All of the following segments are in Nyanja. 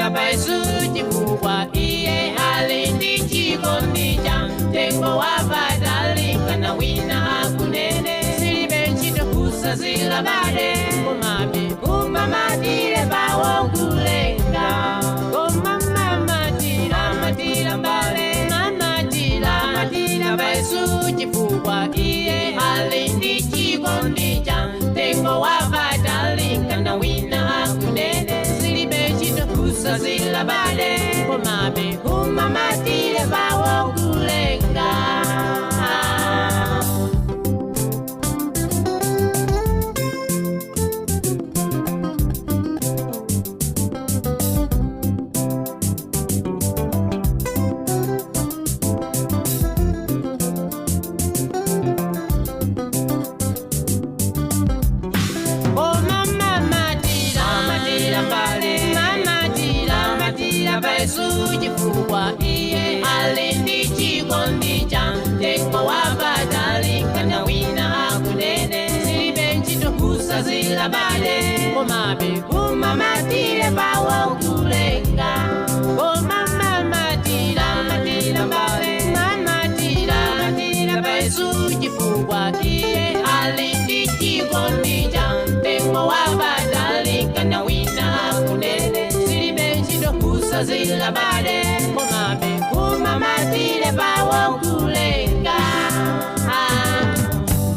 Mamatira payesu chifukwa iye ali ndi chikondi cha mtengo wa patali kana wina akunene zilibe ntchito kusazilabade komabe umamatire pawo kulenga koma mamatira matira mbale mamatira matira payesu chifukwa iye ali ndi chikondi cha mtengo wa patali kana wina akunene zilibe ntchito kusazilabade komabe umamatire pawo kulenga. Oh mama matira matira mbale mamatira matira payesu chifukwa iye ali ndi chikondi cha mtengo wa patali kana wina akunene zilibe ntchito kusazilabade komabe umamatire pawo kulenga koma mamatira matira mbale mamatira matira payesu chifukwa iye ali ndi chikondi cha mtengo wa patali kana wina akunene zilibe ntchito kusazilabade komabe umamatire pawo kulenga.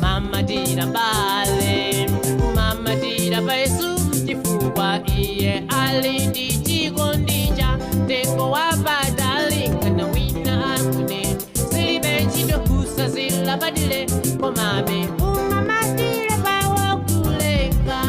Mamatira mbale umamatira payesu chifukwa iye ali ndi chikondi cha mtengo wa patali kana wina akunene zilibe ntchito kusazilabadile komabe umamatire pawo kulenga.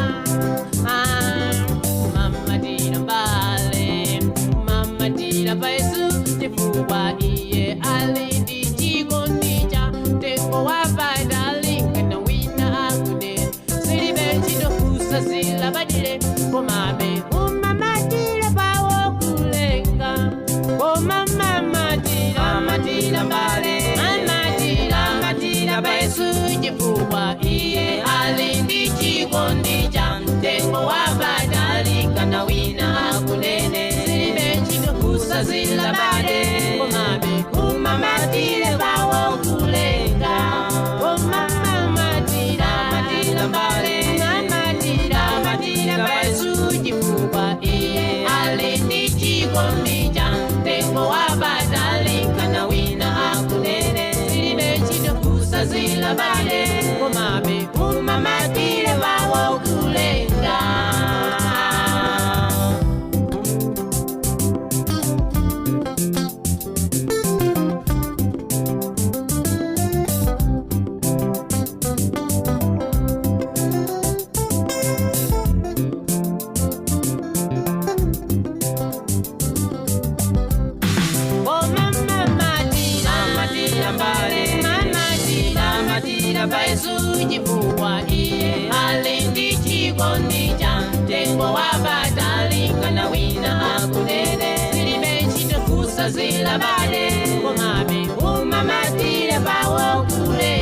Umamatira mbale umamatira payesu chifukwa iye ali ndi chikondi cha mtengo wa patali kana wina akunene zilibe ntchito kusazilabadile komabe umamatire pawo kulenga koma mamatira matira mbale mamatira matira payesu chifukwa iye ali ndi chikondi cha mtengo wa patali kana wina akunene zilibe ntchito kusazilabade komabe umamatire pawo kulenga koma mamatira matira mbale mamatira matira payesu chifukwa iye ali ndi chikondi cha mtengo wa patali kana wina akunene zilibe ntchito kusazilabade komabe umamatire pawo kulenga. Oh mama matira matira mbale mamatira matira payesu chifukwa iye ali ndi chikondi cha mtengo wa patali kana wina akunene zilibe ntchito kusazilabade komabe umamatire pawo kulenga.